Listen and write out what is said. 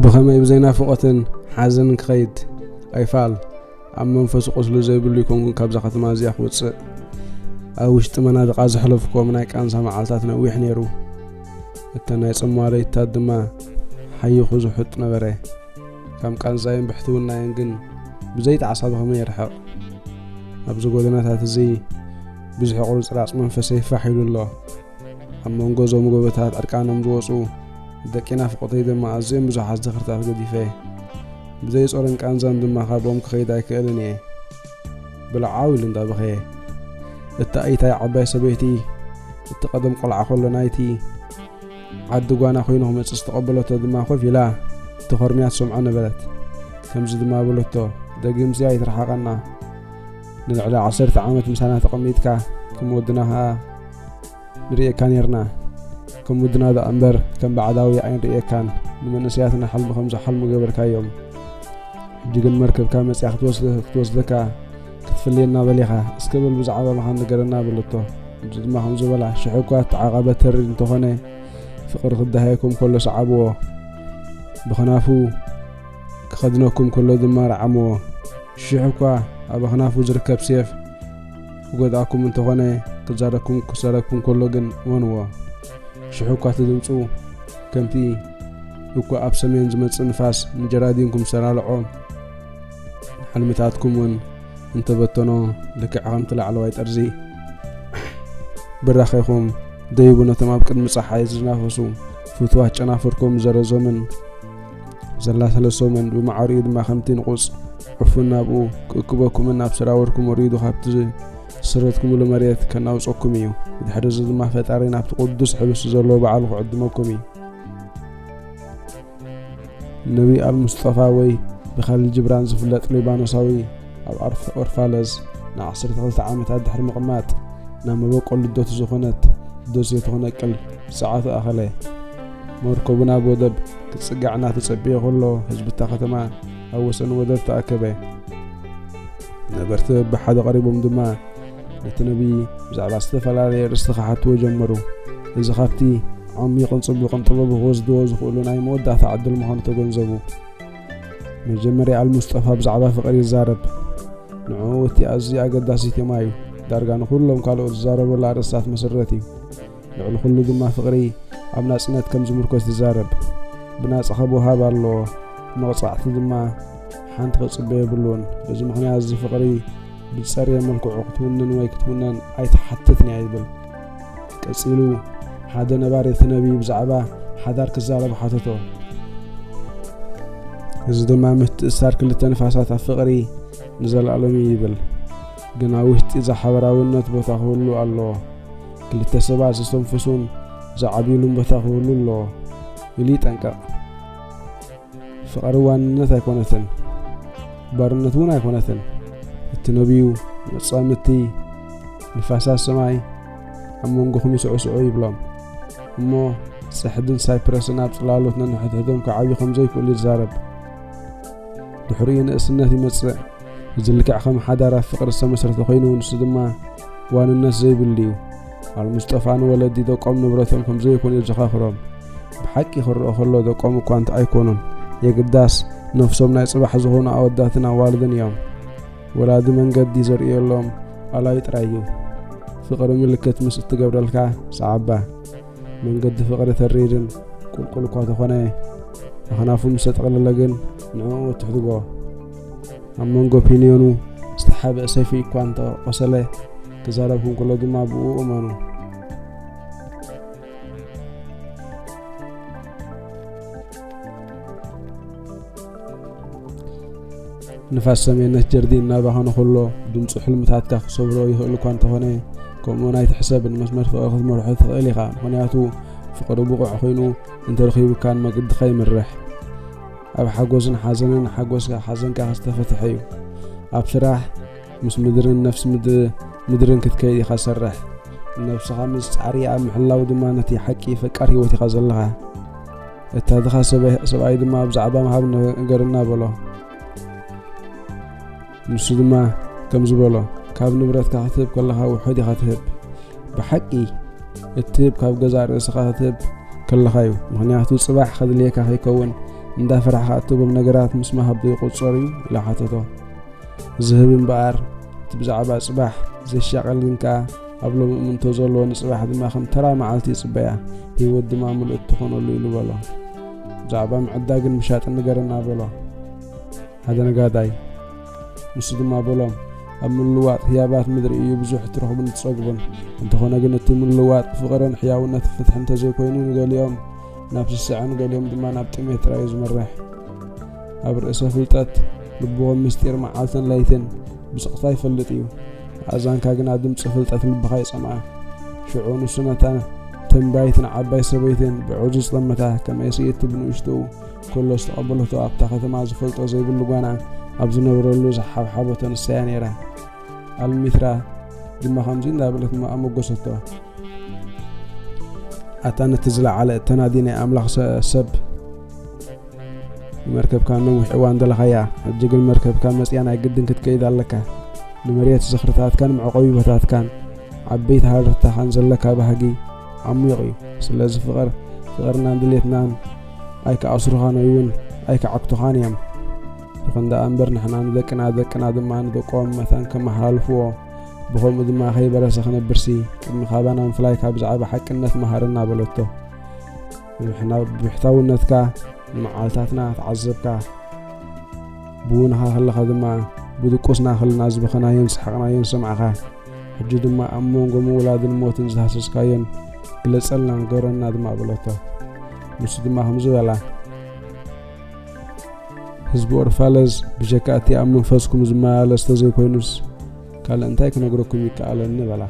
ብኸመይ ብዘይ ናፍቖትን ሓዘንን ክኸይድ? ኣይፋል ኣብ መንፈሱ ቁስሊ ዘይብሉ ይኮንኩን ካብዛ ከተማ እዚኣ ክወፅእ። ኣብ ውሽጢ መናድቓ ዘሕለፍኩዎም ናይ ቃንዛ መዓልታት ነዊሕ ነይሩ። እተን ናይ ጽምዋ ለይታት ድማ ሓይኹ ዝሑጥ ነበረ። ካብ ቃንዛይን ብሕትውናይን ግን ብዘይ ጣዕሳ ብኸመይ ይርሕቕ? ኣብዚ ጎደናታት እዚ ብዙሕ ቁርጽራጽ መንፈሰይ ፋሕ ኢሉ ኣሎ። ኣብ መንጎ እዞም ጎቦታት ዕርቃኖም ዝወጹ ደቂ ናፍቖተይ ድማ ኣዝዮም ብዙሓት ዝኽርታት ገዲፈ። ብዘይ ጾርን ቃንዛን ድማ ካብኦም ክኸይድ ኣይክእልን እየ። ብልዓው ኢሉ እንዳበኸየ፣ እታ ኣይታይ ዓባይ ሰበይቲ፣ እቲ ቀደም ቆልዓ ከሎ ናይቲ ዓዲ ጓና ኮይኑ ክመጽእ ዝተቐበለቶ ድማ ኮፍ ኢላ እቲ ኮርምያ ትሰምዖ ነበረት። ከምዚ ድማ በለቶ፣ "ደጊምሲ ኣይትርሓቐና። ንልዕሊ ዓሰርተ ዓመት ምሳና ተቐሚጥካ፣ ከም ወድና ኸኣ ንርእየካ ኔርና። ከም ወድና ደኣ እምበር ከም ባዕዳዊ ኣይንርእየካን። ንመንእሰያትና ሓልሚ ከም ዝሓልሙ ገበርካዮም። ሕጂ ግን መርከብካ መጺኣ ክትወስደ-፣ ክትወስደካ ክትፍልየና በሊኻ። እስከ በል ብዛዕባ ምዃን ንገረና" በለቶ። እዚ ድማ ከም ዝበላ፣ ሽሕ እኳ እተዓቓበ ተሪር እንተኾነ፣ ፍቕሪ ክደሃየኩም ከሎ ሰዓብዎ። ብኸናፉ ክኸድነኩም ከሎ ድማ ረዓምዎ። ሽሕ እኳ ኣብ ኣኽናፉ ዝርከብ ሴፍ ክጎድኣኩም እንተኾነ፣ ክዛረብኩም፣ ክዛረብኩም ከሎ ግን እመንዎ። ሽሕ እኳ እቲ ድምፁ ከምቲ እኳ ኣብ ሰሜን ዝመጽእ ንፋስ ንጀራዲንኩም ዝተላልዖ፣ ሕልምታትኩም እውን እንተበተኖ፣ ልክዕ ከምቲ ላዕለዋይ ጠርዚ ብራኸኹም ደይቡ ነቶም ኣብ ቅድሚ ጸሓይ ዝናፈሱ ፍትዋት ጨናፍርኩም ዘረዞምን ዘላሰለሶምን፣ ብማዕሪኡ ድማ ከምቲ ንቑጽ ዕፉን ናብኡ ክእክበኩምን ኣብ ሰራውርኩም ወሪዱ ካብቲ ዝሰረትኩምሉ መሬት ከናውጸኩም እዩ። ብድሕሪ እዚ ድማ ፈጣሪ ናብቲ ቅዱስ ሕብስቲ ዘለዎ በዓሉ ክዕድመኩም እዩ። ነቢ ኣልሙስጠፋ ወይ ብኻሊል ጅብራን ዝፍለጥ ሊባኖሳዊ ኣብ ኣርፍ-፣ ኦርፋለዝ ንዓሰርተ ክልተ ዓመታት ድሕሪ ምቕማጥ ናብ መበቆል ልደቱ ዝኾነት ደሴቱ ክነቅል ሰዓቱ ኣኸለ። መርከቡ ናብ ወደብ ክጽጋዕ እናተጸበየ ከሎ ህዝቢ እታ ከተማ ኣብ ወሰን ወደብ ተኣከበ። ነበርቲ በብሓደ ቀሪቦም ድማ ነቲ ነቢ ብዛዕባ ዝተፈላለየ ኣርእስቲ ክሓትዎ ጀመሩ። እዚ ካብቲ ዓሚቕን ጽቡቕን ጥበቡ ክወስድዎ ዝኽእሉ ናይ መወዳእታ ዕድል ምዃኑ ተገንዘቡ። መጀመርያ ኣልሙስጠፋ ብዛዕባ ፍቕሪ ይዛረብ። ንዕኡ እቲ ኣዝዩ ኣገዳሲ ቴማ እዩ። ዳርጋ ንኹሎም ካልኦት ዝዛረበሉ ኣርእስታት መሰረት እዩ። ልዕሊ ኩሉ ድማ ፍቕሪ ኣብ ናጽነት ከም ዝምርኮስ ይዛረብ። ብናጻ ካብ ወሃብ ኣለዎ፣ መቕጻዕቲ ድማ ሓንቲ ክጽበ የብሉን። በዚ ምኽንያት እዚ ፍቕሪ ብዝጸርየ መልክዑ ክትውንን ወይ ክትውነን ኣይትሓትትን እያ ይብል። ቀጺሉ ሓደ ነባሪ እቲ ነቢ ብዛዕባ ሓዳር ክዛረብ ሓተቶ። እዚ ድማ ምትእስሳር ክልተ ንፋሳት ኣብ ፍቕሪ ንዘለኣለም እዩ ይብል። ግን ኣብ ውሽጢ እዛ ሓበራውነት ቦታ ክህሉ ኣለዎ። ክልተ ሰባት ዝተንፍሱን ዝዓብዩሉን ቦታ ክህሉ ኣለዎ ኢሉ ይጠንቀቕ። ፍቕሪ ዋንነት ኣይኮነትን፣ ባርነት እውን ኣይኮነትን። እቲ ነቢዩ መጻምድቲ ንፋሳት ሰማይ ኣብ መንጎኹም ይስዕስዑ ይብሎም። እሞ ጽሕድን ሳይፕረስን ኣብ ጽላሎት ነንሕድሕዶም ክዓብዩ ከም ዘይክእሉ ይዛረብ። ድሕሪኡ ንእስነት ይመጽእ። እዚ ልክዕ ከም ሓዳር ኣብ ፍቕሪ ዝተመስረተ ኮይኑ፣ ንሱ ድማ ዋንነት ዘይብሉ እዩ። ኣልሙስጠፋ ንወለዲ ደቆም ንብረቶም ከም ዘይኮኑ የዘኻኽሮም። ብሓቂ ክረኦ ከሎ ደቆም እኳ እንተ ኣይኮኑን፣ የግዳስ ነፍሶም ናይ ጽባሕ ዝኾኑ ኣወዳትን ኣዋልድን እዮም። ወላዲ መንገዲ ዘርእየሎም ኣላዩ ጥራይ እዩ። ፍቕሪ ምልክት ምስ እትገብረልካ ሰዓባ። መንገዲ ፍቕሪ ተሪርን ቁልቁል እኳ ተኾነ፣ ኣኽናፉ ምስ ተጠቕለለ ግን ንዕኡ ትሕድጎ። ኣብ መንጎ ፒንዮኑ ዝተሓብአ ሰይፊ እኳ እንተቖሰለ፣ ክዛረብኩም ከሎ ድማ ብእኡ እመኑ። ንፋስ ሰሜነት ጀርዲን እናባኸነ ከሎ፣ ድምፁ ሕልምታትካ ክሰብሮ ይኽእል እኳ እንተኾነ፣ ከምኡ ኣይትሕሰብ። ንመስመር ፍቕሪ ክትመርሖ ትኽእል ኢኻ። ምኽንያቱ፣ ፍቕሪ ብቑዕ ኮይኑ እንተረኺቡካ ንመገድኻ ይምርሕ። ኣብ ሓጎስን ሓዘንን፣ ሓጎስካ ሓዘንካ ዝተፈትሐ እዩ። ኣብ ስራሕ፣ ምስ ምድርን ነፍሲ ምድ-፣ ምድርን ክትከይድ ኢኻ ትሰርሕ። ነብስኻ ምስ ጻዕሪ ኣብ ምሕላው ድማ ነቲ ሓቂ ፈቃር ህይወት ኢኻ ዘለኻ። እቲ ድኻ ሰበ-፣ ሰብኣይ ድማ ብዛዕባ ምሃብ ነገርና በሎ። ንሱ ድማ ከምዚ በሎ፣ ካብ ንብረትካ ክትህብ ከለኻ ውሑድ ኢኻ ትህብ። ብሓቂ እትህብ ካብ ገዛእ ርእስኻ ክትህብ ከለኻ እዩ። ምኽንያቱ ጽባሕ ከድልየካ ከይከውን እንዳፈራሕካ እትህቦም ነገራት ምስ ምሃብ ዶ ይቑጸር እዩ? ኢላ ሓተቶ። ዝህብ እምበኣር፣ እቲ ብዛዕባ ጽባሕ ዘሻቕል ግን ከኣ ኣብ ሎሚ እምንቶ ዘለዎ ንጽባሕ ድማ ከም ተራ መዓልቲ ይጽበያ፣ ህይወት ድማ ምልእቲ ትኾነሉ ኢሉ በሎ። ብዛዕባ ምዕዳግን ምሻጥን ንገረና በሎ ሓደ ነጋዳይ። ንሱ ድማ በሎም፣ ኣብ ምልዋጥ ህያባት ምድሪ እዩ ብዙሕ ትረኽቡን ትጸግቡን። እንተኾነ ግን እቲ ምልዋጥ ብፍቕርን ሕያውነት ፍትሒ እንተዘይኮይኑ ንገሊኦም ናብ ስስዐን ገሊኦም ድማ ናብ ጥሜት ጥራይ እዩ ዝመርሕ። ኣብ ርእሰ ፍልጠት ልብኹም ምስጢር መዓልትን ለይትን ብስቕታ ይፈልጥ እዩ። ኣእዛንካ ግና ድምፂ ፍልጠት ልብኻ ይጸምኣ። ሽዑ ንሱ ነታ ተንባይትን ዓባይ ሰበይትን ብዕዙዝ ጠመታ ከመይ ስኢቲ ብንእሽትኡ ኮሎ ዝተቐበለቶ ኣብታ ከተማ ዝፈልጦ ዘይብሉ ጓና ኣብ ዝነብረሉ ዝሓብሓበቶ ንሳያ ነይራ። ኣልሚትራ ድማ ከምዚ እንዳበለት እሞ ኣመጎሰቶ። ኣታ ነቲ ዝለዓለ እተናዲ ናይ ኣምላኽ ሰ-፣ ሰብ ንመርከብካ ነዊሕ እዋን ደለኻያ፣ ሕጂ ግን መርከብካ መጽያ ናይ ግድን ክትከይድ ኣለካ። ንመሬት ዝኽርታትካን መዕቆቢ ቦታትካን ዓበይቲ ሃረርታኻን ዘለካ ባህጊ ዓሚቕ እዩ። ስለዚ ፍቕር፣ ፍቕርናን ድሌትናን ኣይከኣስሩኻን ወይ እውን ኣይከዓግቱኻን እዮም። ይኹን ደኣ እምበር ንሕና ንደቅና፣ ደቅና ድማ ንደቆም መታን ከመሓላልፍዎ፣ ብኸምኡ ድማ ከይበረሰ ክነብርሲ ቅድሚ ካባና ምፍላይካ ብዛዕባ ሓቅነት መሃረና በለቶ። ንሕና ብብሕታውነትካ ንመዓልታትና ተዓዘብካ። ብውንኻ ከለኻ ድማ ብድቁስና ከለና ዝበኸናዮን ዝሰሓቕናዮን ሰማዕኻ። ሕጂ ድማ ኣብ መንጎ ምውላድን ሞትን ዝሃሰስካዮን ግለጸልና፣ ንገረና ድማ በለቶ። ንሱ ድማ ከምዚ በላ፣ ህዝቢ ኦርፋለዝ ብጀካ እቲ ኣብ መንፈስኩም ዝመላለስ ተዘይኮይኑስ ካልእ እንታይ ክነግረኩም ይከኣለኒ በላ።